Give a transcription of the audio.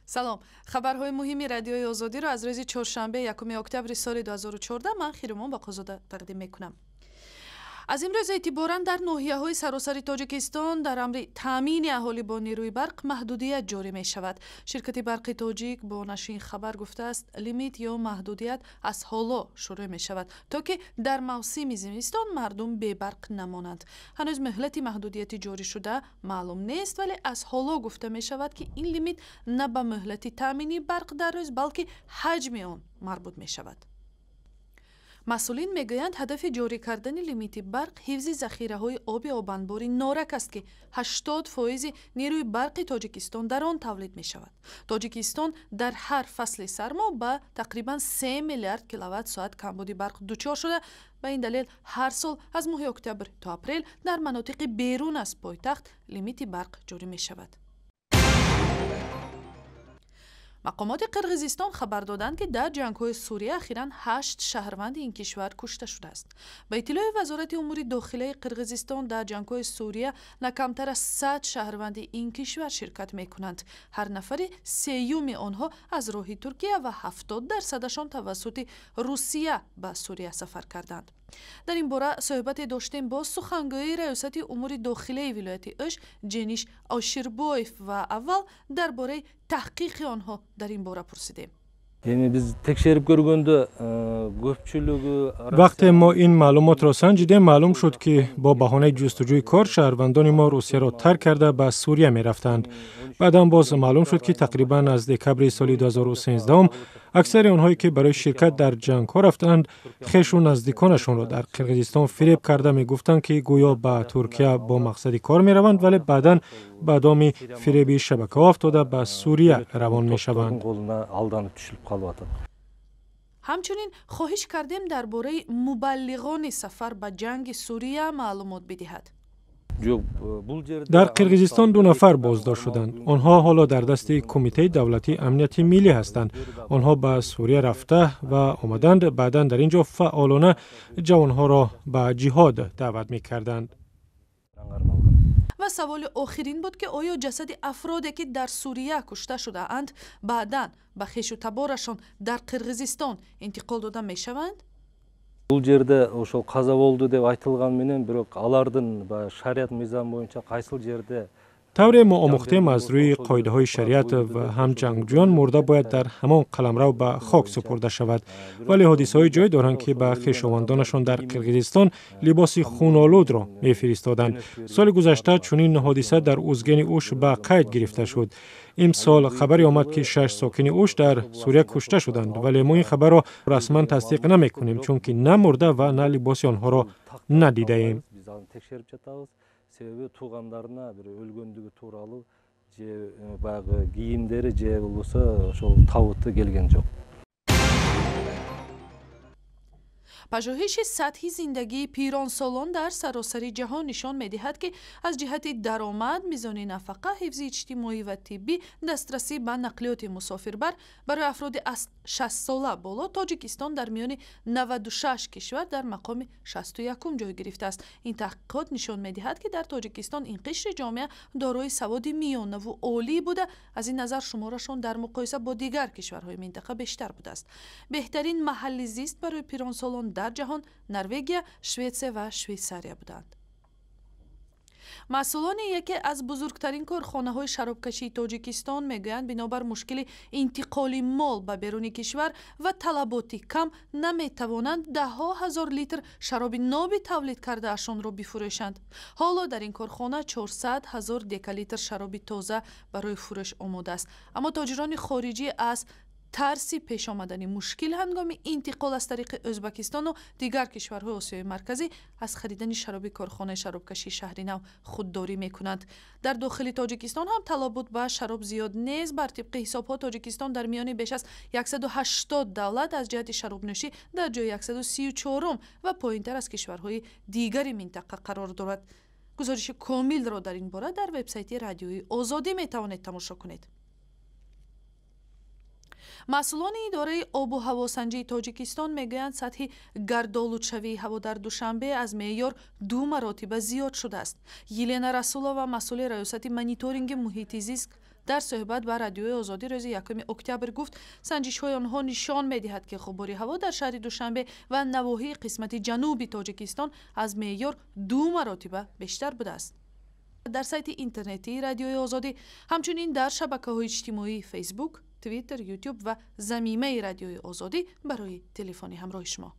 Салом, хабарҳои муҳими Радиои Озодиро аз рӯзи чоршанбе, 1 октябри соли 2014 ман, Хиромон Бақозода, тақдим мекунам. Аз имрӯз эътиборан дар ноҳияҳои саросари Тоҷикистон дар амри таъмини аҳолӣ бо нерӯи барқ маҳдудият ҷорӣ мешавад. Ширкати Барқи Тоҷик бо нашри ин хабар гуфтааст, лимит ё маҳдудият аз ҳоло шурӯъ мешавад, то ки дар мавсими зимистон мардум бебарқ намонанд. Ҳанӯз муҳлати маҳдудияти ҷорӣшуда маълум нест, вале аз ҳоло гуфта мешавад, ки ин лимит на ба муҳлати таъмини барқ дар рӯз, балки ҳаҷми он марбут мешавад. Масъулин мегӯянд, ҳадафи ҷорӣ кардани лимити барқ ҳифзи захираҳои оби обанбори Норак аст, ки 80 фоизи нерӯи барқи Тоҷикистон дар он тавлид мешавад. Тоҷикистон дар ҳар фасли сармо ба тақрибан 3 миллиард киловатт соат камбуди барқ дучор шуда, ба ин далел ҳар сол аз моҳи октябр то апрел дар манотиқи берун аз пойтахт лимити барқ ҷорӣ мешавад. Мақомоти Қирғизистон хабар доданд, ки дар ҷангҳои Сурия ахиран ҳашт шаҳрванди ин кишвар кушта шудааст. Ба иттилои Вазорати умури дохилаи Қирғизистон, дар ҷангҳои Сурия на камтар аз 100 шаҳрванди ин кишвар ширкат мекунанд. Ҳар нафари сеюми онҳо аз роҳи Туркия ва 70 дарсадашон тавассути Русия ба Сурия сафар карданд. Дар ин бора суҳбате доштем бо сухангӯи Раёсати умури дохилаи вилояти Ӯш Ҷениш Оширбоев ва аввал дар бораи таҳқиқи онҳо дар ин бора пурсидем. Эми биз текшерип көргөндө, көпчүлүгү Вақте мо ин маълумотро санҷидем, маълум шуд, ки бо баҳонаи ҷустуҷӯи кор шаҳрвандони мо Русияро тарк карда, ба Сурия мерафтанд. Баъдан боз маълум шуд, ки тақрибан аз декабри соли 2013 аксари онҳое, ки барои ширкат дар ҷангҳо рафтаанд, хешу наздиконашонро дар Қирғизистон фиреб карда, мегуфтанд, ки гӯё ба Туркия бо мақсади кор мераванд, вале баъдан ба доми фиреби шабакаҳо афтода, ба Сурия равон мешаванд. Колуна алданып түшүлүп калып атат. Ҳамчунин хоҳиш кардем, дар бораи мубаллиғони сафар ба ҷанги Сурия маълумот бидиҳад. Жок, бул жерде Дар Қирғизистон ду нафар боздошт шуданд. Онҳо ҳоло дар дасти Кумитаи давлатии амнияти миллӣ ҳастанд. Онҳо ба Сурия рафта ва омаданд, баъдан дар ин ҷо фаъолона ҷавонҳоро ба ҷиҳод даъват мекарданд. Ва саволи охирин буд, ки оё ҷасади афроде, ки дар Сурия кушта шудаанд, баъдан ба хешу таборашон дар Қирғизистон интиқол дода мешаванд? Бул жерде ошол каза болду деп айтылган менен, бирок алардын баягы шарият мыйзам боюнча кайсыл жерде Тавре мо омӯхтем, аз рӯи қоидаҳои шариат ва ҳам ҷангҷӯён мурда бояд дар ҳамон қаламрав ба хок супурда шавад, вале ҳодисаҳое ҷой доранд, ки ба хешовандонашон дар Қирғизистон либоси хунолудро мефиристоданд. Соли гузашта чунин ҳодиса дар Узгени Уш ба қайд гирифта шуд. Имсол хабаре омад, ки шаш сокини Уш дар Сурия кушта шуданд, вале мо ин хабарро расман тасдиқ намекунем, чунки на мурда ва на либоси онҳоро надидаем. Биз аны текшерип жатабыз, себеби туугандарына бир өлгөндүгү тууралуу же баягы кийимдери же болбосо ошол табыты келген жок. Пажӯҳиши сатҳи зиндагии пиронсолон дар саросари ҷаҳон нишон медиҳад, ки аз ҷиҳати даромад, мизони нафақа, ҳифзи иҷтимоӣ ва тиббӣ, дастрасӣ ба нақлиёти мусофирбар барои афроди аз 60-сола боло Тоҷикистон дар миёни 96 кишвар дар мақоми 61-ум ҷой гирифтааст. Ин таҳқиқот нишон медиҳад, ки дар Тоҷикистон ин қишри ҷомеа дорои саводи миёнаву олӣ буда, аз ин назар шуморашон дар муқоиса бо дигар кишварҳои минтақа бештар будааст. Беҳтарин маҳалли зист барои пиронсолон дар ҷаҳон Норвегия, Шветсия ва Швейтсария буданд. Масъулони яке аз бузургтарин корхонаҳои шаробкашии Тоҷикистон мегӯянд, бинобар мушкили интиқоли мол ба беруни кишвар ва талаботи кам наметавонанд даҳҳо ҳазор литр шароби ноби тавлид кардаашонро бифурӯшанд. Ҳоло дар ин корхона 400 ҳазор декалитр шароби тоза барои фурӯш омода аст, аммо тоҷирони хориҷӣ аз тарси пеш омадани мушкил ҳангоми интиқол аз тариқи Ӯзбакистону дигар кишварҳои Осиёи Марказӣ аз харидани шароби корхонаи шаробкашии Шаҳри Нав худдорӣ мекунанд. Дар дохили Тоҷикистон ҳам талабот ба шароб зиёд нест. Бар тибқи ҳисобҳо, Тоҷикистон дар миёни беш аз 180 давлат аз ҷиҳати шаробнӯшӣ дар ҷои 134-ум ва поинтар аз кишварҳои дигари минтақа қарор дорад. Гузориши комилро дар ин бора дар вебсайти Радиои Озодӣ метавонед тамошо кунед. Масъулони идораи обу ҳавосанҷии Тоҷикистон мегӯянд, сатҳи гардолудшавии ҳаво дар Душанбе аз меъёр ду маротиба зиёд шудааст. Елена Расулова, масъули Раёсати мониторинги муҳити зист Дар суҳбат ба Радиои Озодӣ рӯзи 1 октябр гуфт, санҷишҳои онҳо нишон медиҳад, ки ғубори ҳаво дар шаҳри Душанбе ва навоҳии қисмати ҷануби Тоҷикистон аз меъёр ду маротиба бештар будааст. Дар сайти интернетии Радиои Озодӣ, ҳамчунин дар шабакаҳои иҷтимоии Фейсбук, Твиттер, Ютуб ва замимаи Радиои Озодӣ барои телефони ҳамроҳи шумо.